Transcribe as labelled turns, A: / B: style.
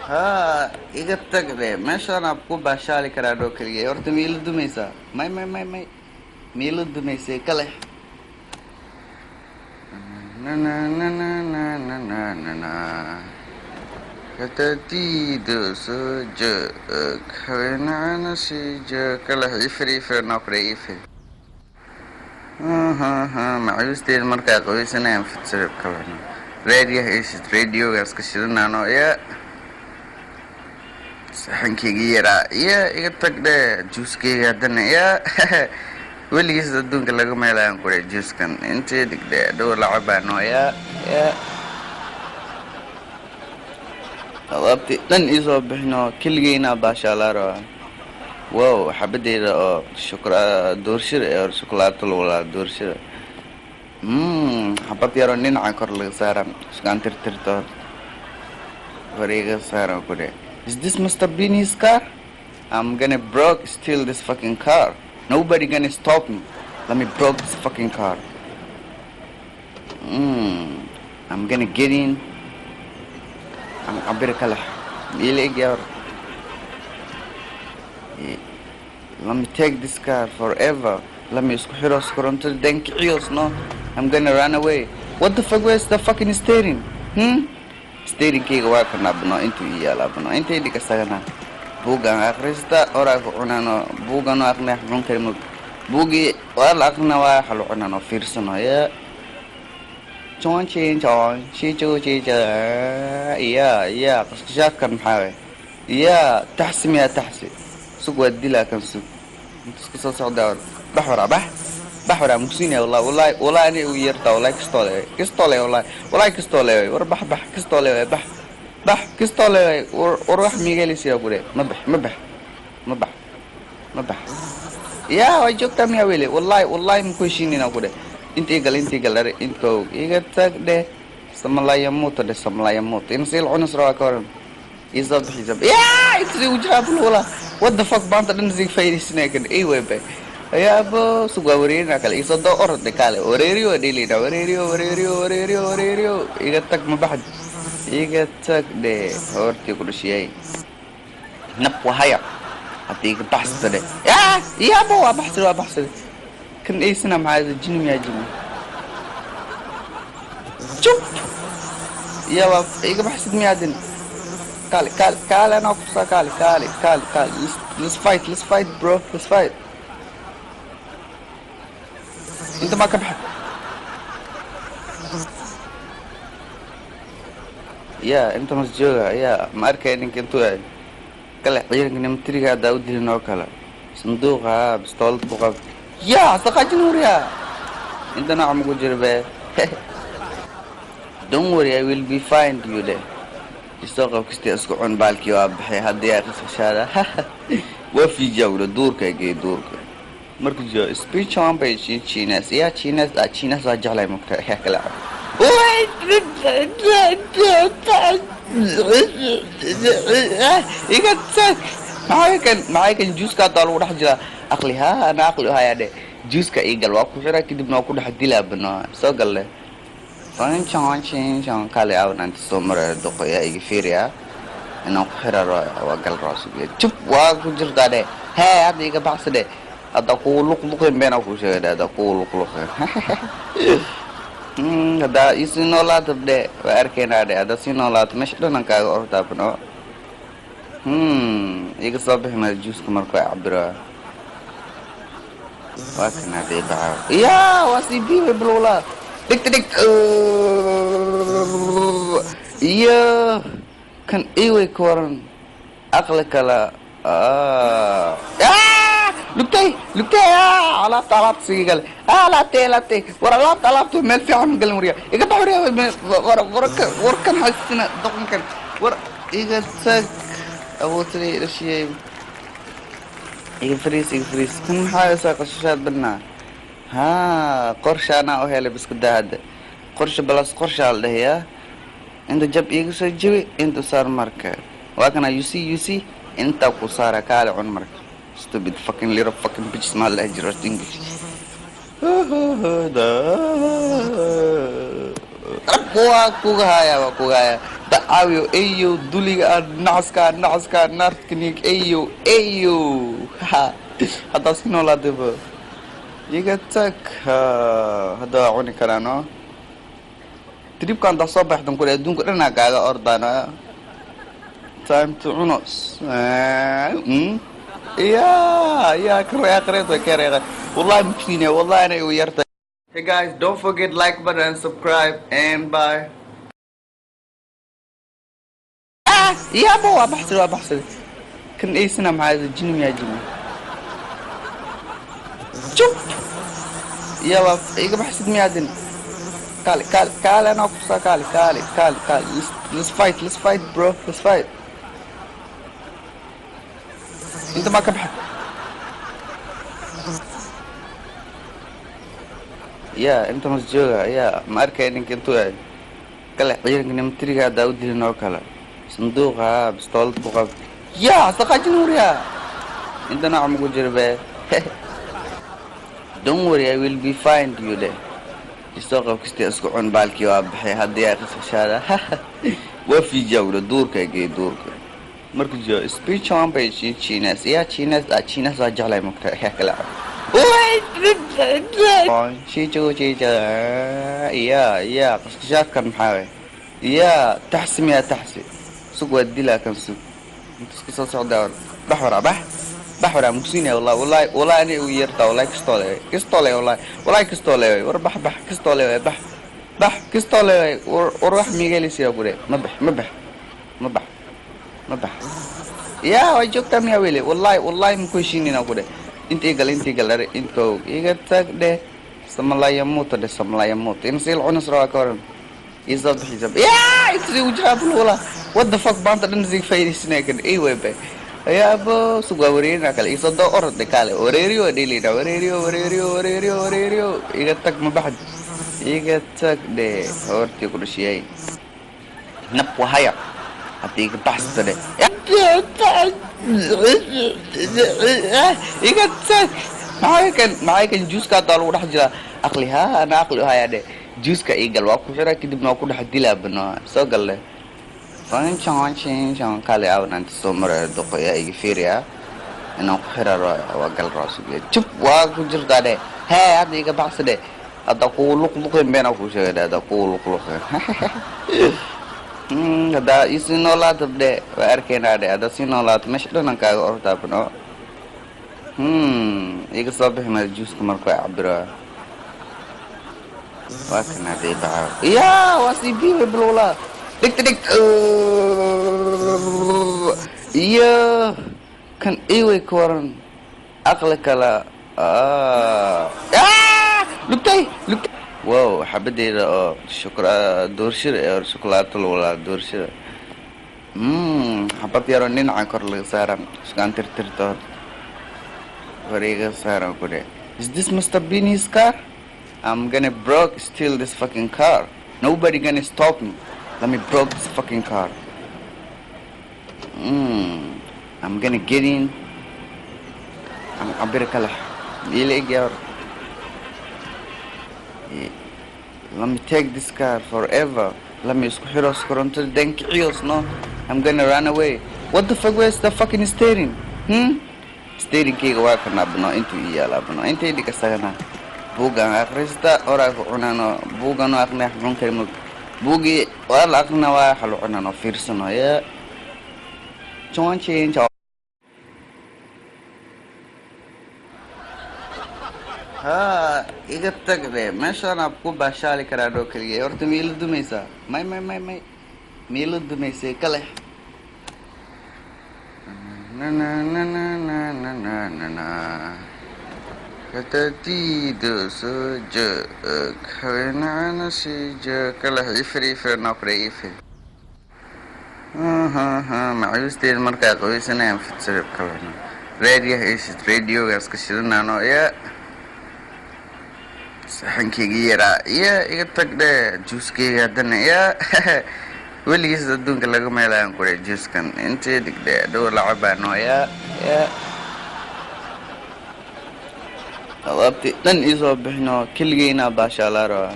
A: Haa, iga tag dhe, meeshaan aan ku baashaali karaa dhoo keliya. Horta miila dumaysaa? May may may may, miila dumaysay kale. Na na na na na na na na na katatido soo joog haweenacana sii joog kale ifir ifir noqre ifir. Macawisteeda markaa qabaysanayaan fidsarib kaleno raadiyaha ishid, radioga iska shidanano ya saxankeyga yaraa iya. Iga tag dhe, juuskeyga haddana ya weligiis adduunka laga meelayaan kure. Juuskan intee dhigdhe, dhow la cabaano ya ya alaabti dhan iisoo bixino, keligeyna baashaalaa rabaa. Wow, xabadeyda oo shukra doorshida ee shukulaato lagu laa doorshida, xabad yaroo dhinaca kor laga saara iskaan tirtirto kor iga saaran kudhe. Is this Mr. Beanie's car? I'm gonna broke steal this fucking car. Nobody gonna stop me. Let me broke this fucking car. I'm gonna get in. I'm cabir kale ila eg. Let me take this car forever. Let me isku xiro korontada dan kiciyos. No, I'm gonna run away. What the fuck? Where's the fucking steering? Steeringkayga waa kana bno, intuu ii yaalaa bno, intay dhig isagana. Buuggan akhrista oraa ku cunano, buuggan oo aqrinaya cun kari mog. Buuggii waa la aqrina, waa waxa la cunano fiirsano ya chon chin chon chi chu chi cha iya iya. Qashqashaadkan maxaa waay? Iya, taxsi miyaa? Taxsi sug, waa dilaa kan. Sug, inta isku soo socdaa. Bax waraa, bax bax waraa mugsiinaya. Wallahi wallahi wallahi, ani ugu yartaa wallahi. Kastoo le, kastoo le, wallahi wallahi, kastoo le. War bax bax, kastoo le, bax bax, kastoo le. War war, wax miigeelisiyaa kule. Ma bax, ma bax, ma bax, ma bax. Yaa way joogtaa miyaa weli? Wallahi wallahi, maku heshiinina kudhe. Intii gal, intii gal, are inkow iga tag dheh. Samalayamuuta dheh, samalayamuuta in siil cunis rabaa ka waran. Isoo bixisa yaa inta ugu jiraa bulwala. What the fuck, maanta dhan sig faa'iidaysanaya kan ay webe yaabo. Sug, waa wareerina kale. Isoo doo orode kale, wareeriyo dhelina, wareeriyo wareeriyo wareeriyo wareeriyo. Iga tag, ma baxd, iga tag dheh. Hortii ku dhashiyay nab wahaya haddii iga baxsata dheh. Yaa yaabo, waa baxsada, waa baxsada. Kan aysana maxaa? Jini miyaa? Jini jub iya, waa iga baxsid miyaadin? Kaale kaale kaale, anaa kutusaa. Kaale kaale kaale kaale, let's fight, let's fight bro, let's fight. Inta maa ka baxa ya, inta mas jooga ya. Ma arkaya ninka intuu yahay kale. Ciidanka nimatiriga haddaa u dilin oo kale sanduuqa bistoolad ku qab ya saqaajin warya. Inta nooca maku jiro be. Don't worry, I will be find you de. Isoo qab kasta, isku cun baalkii. Waa baxay haddii ay qasashaada waa fiijiyaa wula duurka geey duurka. Marka jiro speech on bay chinas ya chinas ah chinas waa jeclay mugta yaa kala iga tag. Maxay kan, maxay kan? Juuska haddaa lagu dhex jiraa. Aqli haa, ana aqli hayaa dhe. Juuska ii gal, waa ku xiraa, kadibna waa ku dhex dilaa bano. Soo galle kale awan inta soo maraya doqoya iga fiiriya inaan ku xira. Waa gal raasugiya jub, waa ku jirtaa dhe. Hee, hadda iga baxsa dhe. Hadda kugu luqluqin beenaa kuu sheegay dhe. Hadda kugu luqluqin, haddaa isii noolaata dhe, waa arkaynaa dhe. Haddaa sii noolaato meesha dhanan kaaga ordaa bano. Iga soo bixi maya juuska markuu cabiro. Waa kan hadda baxa ya, waa sii biibay bilowlaa. Dhigta dhigta iyo kan iway ka waran aqli kale. Lugtay lugtay, alaabta alaabta sii gale, alaabtay alaabtay. War alaabta alaabta meel fiican ma galin warya. Iga bax warya. War warka warkan haystina doqonkan. War iga tag, abuutay dhashiyay. Iga fariis, iga fariis. Kan maxaa haysaa? Qashashaad badnaa. Haa, qorsha anaa u helay biska daa hadda. Qorsha balas qorshaa la dhahayaa. Inta jab iiga soo jebi, inta saar marka. Waa kana, you see, you see, intaa ku saara. Kaale cun marka. Stupid fucking little fucking bitches. Maa la dhahi jiro English? Waa kuga haya, waa kuga haya. Caawiyo ayo duliga ah, nacaska nacaska naartkaniig ayo ayo. Haddaa si noolaadaba iga tag. Hadda waa cuni karaa no tripkan haddaa soo baxdan kule adduunka dhanaa kaaga ordana. Time to cunos ya ya kareeqreed kareeqa. Wallahi mugsiinaya, wallahi anay u yartay. Hey guys, don't forget like button and subscribe and bye. Yaabo, waa baxsad, waa baxsad. Kan eysana maxaa jini miyaa? Jini jub ya waa iga baxsad miyaadin? Kaali kaali kaali, anaa kusaa. Kaali kaali kaali kaali, let's fight, let's fight bro, let's fight. Inta maa ka baxad ya inta mas jooga ya ma arkaya ninka intuu yahay kale. Ciidanka nimatiriga haddaa u dilin oo kale sanduuqa bistoolad ku qab ya saqaajin wariya inta nooc maku jira be. Don't worry, I will be find you de. Isoo qab kasta isku cun baalkii waa baxay haddii ay qasashaada waa fiijawda duurka gee duurka marka jiro speech on bay chinas ya chinas ah chinas waa jeclay mugta ya kala chicho chicho ya ya qasqashaadkan maxaa way ya taxsi miya taxsi sug waa dilaa kan sug inta isku soo socdaa bax waraa bax bax waraa mugsiinaya. Wallahi wallahi wallahi ani ugu yartaa. Wallahi kastoo leeyahay, kastoo leeyahay, wallahi wallahi kastoo leeyahay. War bax bax, kastoo leeyahay, bax bax, kastoo leeyahay. War war wax miigeelisiyaa kule. Ma bax ma bax ma bax ma bax ya way joogtaa miyaa wele? Wallahi wallahi maku heshiinina kule. Intii gal intii gal are intow iga tag dheh samalayamuuta dheh samalayamuuta in siil cunis rabaa ka waran isoo bixisa ya inta ugu jiraa bul wala. What the fuck, maanta dhan sig faa'iidaysanaya kan ay way bay yaabo. Sug waa wareerina kale isoo doo orod dhe kaale wareeriyo dhelina wareeriyo wareeriyo wareeriyo wareeriyo. Iga tag ma baxd iga tag dheh hortii ku dhashiyay nab wahaya haddii iga baxsata dheh iga tag. Maxay kan maxay kan juuska haddaa lagu dhex jiraa aqli haa ana aqli hayaa dheh juuska ii gal waa ku xiraa kadibna waa ku dhex dilaa bano soo gal dheh kale awan inta soo maraya doqo yaa iga fiiriyaa inaan ku xiraa waa gal raasugiya jub waa ku jirtaa dheh hee hadda iga baxsa dheh hadda kugu luqluqin beenaa kuu sheegay dheh hadda kugu luqluqin haddaa isii noolaata dhe waa arkaynaa dhe haddaa sii noolaato meesha dhanan kaaga ordaa bano iga soo bixi maya juuska markuu cabiro waa kan hadday baxo ya waa sii biibay bilowlaa dhigta dhigta iyo kan iway ka waran aqli kala lugtay lugtay. Wow, xabadeyda oo shukra doorshida ee shukulaato lawalaa doorshida xabad yaroo dhinaca kor laga saara iskaan tirtirto hor iga saaran ku dhe. Is this Mr. Beanie's car? I'm gonna broke steal this fucking car. Nobody gonna stop me. Let me broke this fucking car. I'm gonna get in. I'm cabir kale ila eg. Let me take this car forever. Let me isku xiro korontada dan kiciyos no. I'm gonna run away. What the fuck, where's the fucking steering? Steeringkayga waa kana bano intuu ii yaalaa bano intay dhig isagana buuggan akhrista horaa ku cunano buuggan oo aqrinaya cun kari mog buuggii waa la aqrina waa xalu cunano fiirsano ya chon haa iga tag dhe meeshaan aad ku baashaali karaa dhoo keliya. Horta miila dumaysaa may may may may miila dumaysay kale na na na na na na na na na katatido soo joog haweenacana sii joog kale ifir ifir nopre ifir macuusteed markaa qoysanayaan fidsarib kalena raadiyaha ishid radioga iska shidanano ya saxankeyga yaraa iya iga tag dhe juuskeyga haddana ya weligiis adduunka laga meelayan kure juuskan intee dhigdhe dhow la cabaano ya ya alaabtii dhan iisoo bixino keligeynaa baashaalaa rabaa.